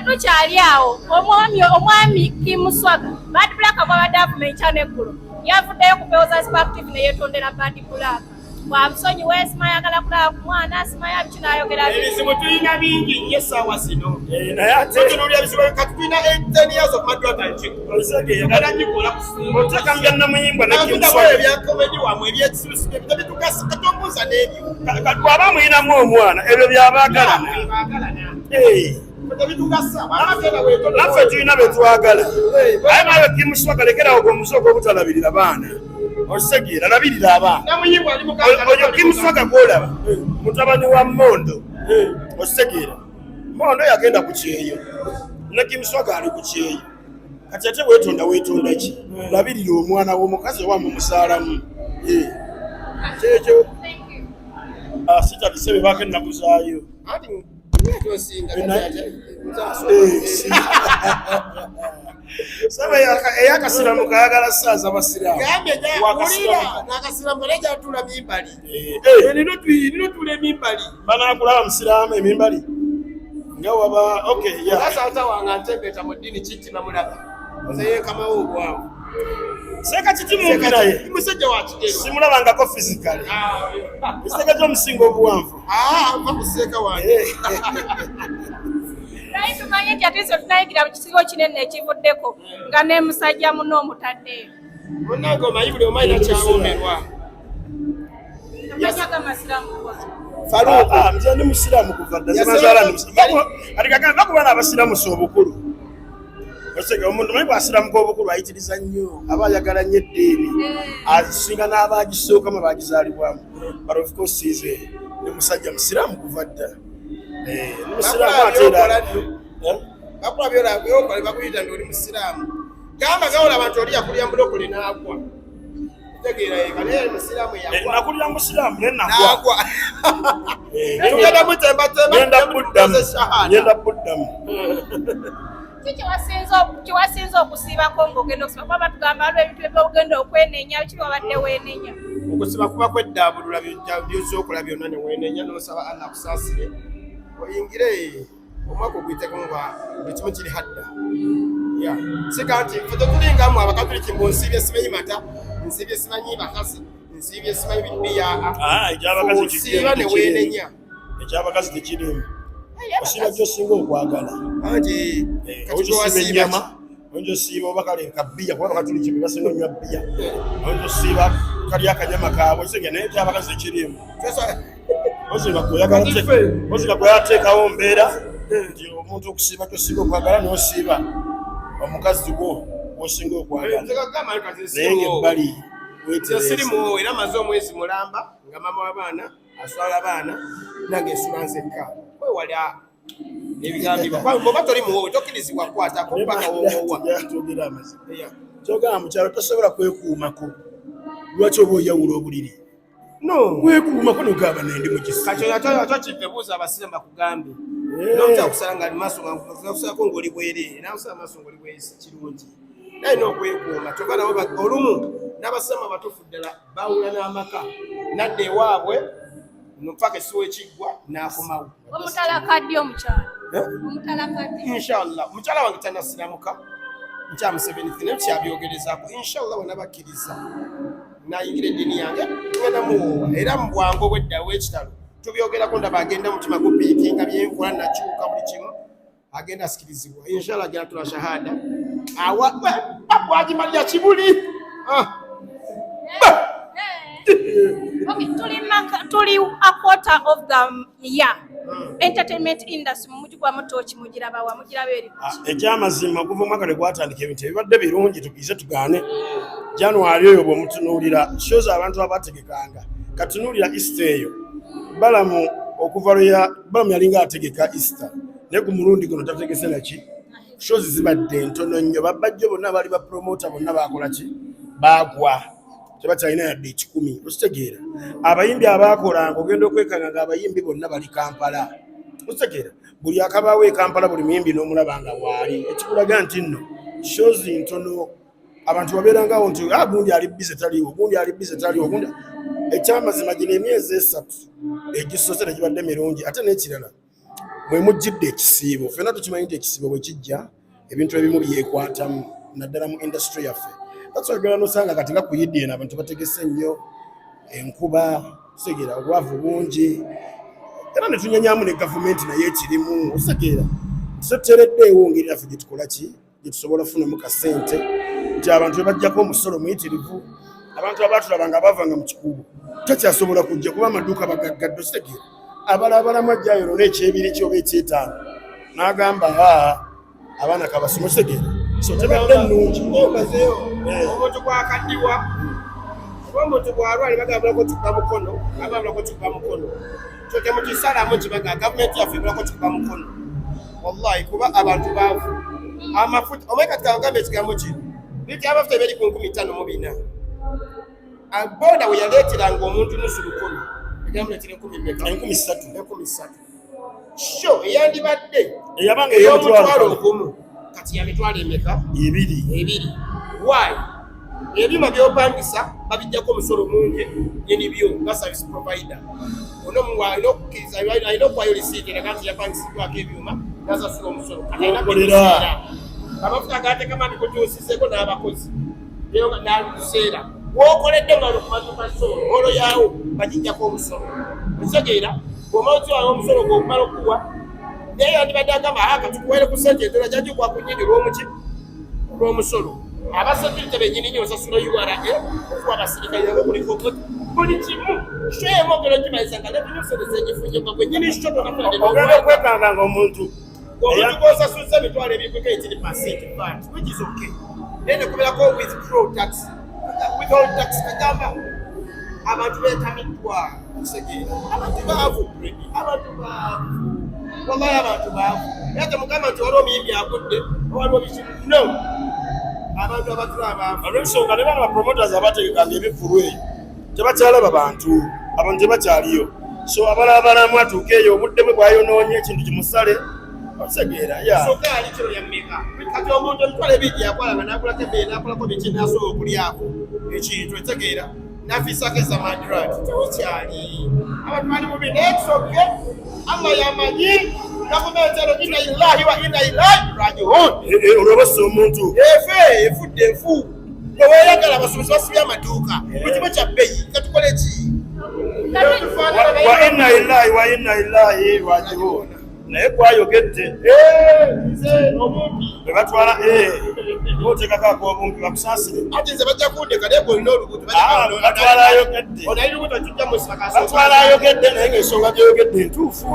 Tukyali awo, omwami Kim Swaga, Bad Black gwabadde avuma enkya n'eggulo, yavuddeyo ku pewo za Spark TV ne yeetondera Bad Black bwamusonyiwa, esima ayagala kulaba ku mwana, simaya biki n'ayogera. Ebizibu tulina bingi nnyo essaawa zino. Eh, naye ate tutunuulira ebizibu kati tulina 10 years of my daughter nkiku Otegeera. Gikola. Oteeka mu bya Namuyimbwa ne Kim Swaga Swaga. Ebya comedy wamwe ebyekisirusiru ebyo tebitukasa, katombuuza n'ebyo. Kati bw'aba amuyinamu omwana, ebyo byabaagalana. Baagalana. Eh, Tebitukasa, bamagenda weetono. Naffe tulina be twagala, naye nawe Kim Swaga lekerawo gwe omusooka obutalabirira baana. Okitegeera? Labirira abaana. Namuyimbwa ali muganda. Oyo Kim Swaga gwolaba mutabani wa Mondo. Okitegeera? Mondo yagenda ku kyeyo, ne Kim Swaga ali ku kyeyo kati. Ate weetonda, weetonda ki? Labirira omwana w'omukazi oba mumuzaalamu. Eh, kyekyo. Thank you. Sitandise bebaako ennaku zaayo. Anti tosinga. Eh, saba eyakasiramu kayagala saaza basiraamu. Gambye. Wakasiramuka. Nakasiramu naye jatula mimbali. Eh, eh, Nino tula emimbali. Banakulaba musiraamu emimbali nga waba okay, yeah. Sasa wange antembeta mu ddiini kitti bamulaba nze yenkamawo obwavu. Seeka kiti mumpi naye. Musajja wa kigero. Simulabangako physically. Ekiteeka ky'omusinga obuwanvu. Va ku seeka wange. Eh, Naye tumanye nti ate so tunayigira mu kisibo kinene ekivuddeko nga ne musajja muno omutaddeyo. Munnange, omanyi buli omu alina kyawomerwa. Amanya g'amasiraamu gwa Faruku. Ah, nze ndi musiraamu kuva dda. Zimazaala ndi musiraamu. Kati kagamba bakuba n'abasiraamu si obukulu. Osege omuntu manyi bw'asiraamuka obukulu ayitiriza nnyo, aba ayagala nnyo eddiini, asinga n'abagisookamu abagizaalibwamu. But of course nze ndi musajja musiraamu kuva dda. Eh, ndi musiraamu ate era. Eh? Bakula byokola bakuyita nti oli musiraamu, gamba gawula abantu oli yakulya mulokole n'agwa, tegeera yeka naye ali musiraamu. Eh, Eyagwa. Nakulira musiraamu naye nagwa. N'agwa. Eh, tugenda mutembatemba. Ngenda buddamu, ngenda buddamu. Ki kyewasinze okusiibako ng'ogenda okusiba? Kuba batugamba waliwo ebintu ebyogenda okwenenya, ki wabadde weenenya? Okusiba kuba kweddaabulula byozza okola byonna ne weenenya n'osaba Allah akusaasire oyingire omwaka oguyiteko nga buli kimu kiri hadda. Yeah. Sika nti ffe tetulingamu abakatuliki mbu nsiibye simanyi mata, nsiibye simanyi bakazi, nsiibye simanyi bibiya. Ah, ekyabakazi Osiiba ne weenenya. Ekyabakazi tekirimu, osiiba gyosinga okwagala. Anti Eh, kati oyinza osiiba gwewasiiba ennyama, oyinza osiiba oba kale nka bbiya, kuba abakatuliki be basinga onywa bbiya. Oyinza osiiba kali akanyama kaabwe osinga, naye ekyabakazi tekirimu. Ozinga gweyateekawo mbeera nti omuntu okusiiba kyosinga okwagala, n'osiiba omukazi gwo gwosinga okwagala, naye ngaebbali weetereeza. Sirimu era maze omwezi mulamba nga mama w'abaana aswala abaana, nange nsula nzekka kwewala ebigambibwa. Bw'oba toli muwoowe tokkirizibwa kukwatako paka wowoowa. Twogera amazima, kyogamba mukyalo tosobola kwekuumako, lwaki oba oyawula obuliri? No. Kwekuumako nogamba nendi mukisi. Kati oyo kive buuza abasiraamu bakugambe. Nomutya kusala nga ali maaso nga kusalako ng'oli bwereere, nakusala maaso ng'oli bwereere si kirungi, naye n'okwekuuma kyokka nabo olumu n'abasiraamu abatuufu ddala bawula n'amaka nadda ewaabwe mpaka esiwa ekiggwa n'akomawo. Omutalakaddi omukyalo? Eh? Omutalakaddi? Inshallah mukyala wange tanasiramuka, nkya Museveni naye kyabyogerezaako. Inshallah wenabakkiriza nayingira eddiini yange ngenda muwoowa era mu bwangu obwedda w'ekitalo tubyogerako, ndaba agenda mutima gupiikinga byenkola nakyuka buli kimu, agenda asikirizibwa. Inshallah agenda tula shahada awa bwagimalira kibuli. Ah. Okay, tuli a quarter of the year. Entertainment industry mu mujyi gwa Mutoki mugiraba wa mugiraba eri? Ah, ekyamazima okuva omwaka lwe gwatandika ebintu ebibadde birungi, tukize tugaane. January oyo bwemutunuulira shows abantu abategekanga, katunuulira Easter eyo, Balamu okuva lweya Balamu yalinga ategeka Easter, naye ku mulundi guno tategese naki. Shows zibadde ntono nnyo, babajjo bonna bali bapromota bonna bakola ki, bagwa, tebakyalina yadde 100. Okitegeera? Abayimbi abakolanga, ogenda okwekanga nga abayimbi bonna bali Kampala. Okitegeera? Buli akabaawo e Kampala, buli muyimbi n'omulaba nga waali, ekikulaga nti nno shows ntono. Abantu babeerangawo nti, "Ah, gundi ali busy taliiwo, gundi ali busy taliiwo, gundi." Ekyamazima gino emyezi 3 egisoose tegibadde mirungi. Ate n'ekirala, Mwe mujjidde ekisiibo, ffenna tukimanyi nti ekisiibo bwe kijja ebintu ebimu byekwatamu naddala mu industry yaffe. That's why ogenda nosanga kati nga ku Idi eno abantu bategese nnyo, enkuba osegeera, obwavu bungi, era ne tunyanyamu ne gavumenti naye ekirimu osegeera. Tuteereddeewo ngeri naffe gye tukola ki gye tusobola okufunamu kasente nti abantu bebajjako omusolo muyitirivu. Abantu abatulaba nga bavanga mu kikuubo takyasobola kujja kuba amaduuka bagaggadde, okitegeera. Abalabalamu ajjayo lona ekyebiri ki oba ekyetaano n'agamba abaana kabasoma, okitegeera. So tebadde nnungi. Omuntu gwakaddiwa oba omuntu bwalwala bagambulako kikuba mukono, abambulako kikuba mukono. Kyo temukisalamu kibaga gavumenti yaffe ebulako kikuba mukono, wallahi, kuba abantu baavu. Amafuta omanyi kati kagamba ekigambo kino liti amafuta eberi ku 5400. Boda we yaleeteranga omuntu nusu lukumi, egamuleetera enkumi meka? 3000. 3000. Sho eyandibadde eyabanga ey'omutwalo ogumu kati ya mitwalo emeka? Ebiri. Ebiri. Why? Ebyuma byopangisa babijjako omusolo mungi nyini byo nga service provider. Ono alina okukkiriza, alina okuwayo lisiiti eraga nti yapangisiddwako ebyuma nasasula omusolo. Kati alina N'okolera. kubiseera amafuta gateekamu abikutuusizeko n'abakozi naluseera wokoledde nga olwokumatuka solo olwo yaawo bagijjako omusolo, okitegeera. Bw'omala okiwayo omusolo gw'okumala okuwa, naye yandibadde agamba aa katukuwere ku sente endala gyagikwa ku nnyini olw'omuki olw'omusolo. Abasecurity bennyini nnyo osasula URA okuwa abasirikale nabo kuliko buli kimu. Show emu ogenda ogimalisa nga revenue sente zegifunye gwe gwennyini show tonafuna. Ogenda okwekanga nga omuntu omuntu gw'osasuza 20,000 kuliko 18% VAT, which is okay, naye nekubeerako withdraw tax, withhold tax. Kagamba abantu beetamiddwa, okitegeera. Abantu baavu, abantu baavu, wallahi abantu baavu. Era temugamba nti waliwo omuyimbi agudde, waliwo biki. No, abantu abatula abaavu. Olw'ensonga ne bano bapromoters abategekanga ebivvulu eyo tebakyalaba bantu, abantu tebakyaliyo. So abalabalamu atuuke eyo obudde bwe bwayonoonye ekintu kimusale, okitegeera ya. Sukaali kiro ya mmeka kati? Omuntu 20,000 yakwalanga n'agulako emmere n'akolako biki n'asobola okulyako ekintu, etegeera, n'afiisako ezamandirat. Tewikyali, abantu bali bubi, naye tusoke Allah yamanyi. Gavumenti eno, inna lillahi wa inna ilaihi rajiun. Olwobassa omuntu. Efe efudde enfu bwe weeyagala. Abasuubuzi basibye amaduuka, buli kimu kya bbeeyi. Katukole ki? Wa inna lillahi wa inna ilaihi rajiun. Naye gwayogedde. Nze omumpi. Bwe batwala oteekako ak'obumpi bakusaasire. Ati nze bajja kundeka, naye gwe olina olubuto. Ah, batwala ayogedde. Ono ali lubuto, kijja musaka. Batwala ayogedde, naye ng'ensonga gyeyogedde ntuufu.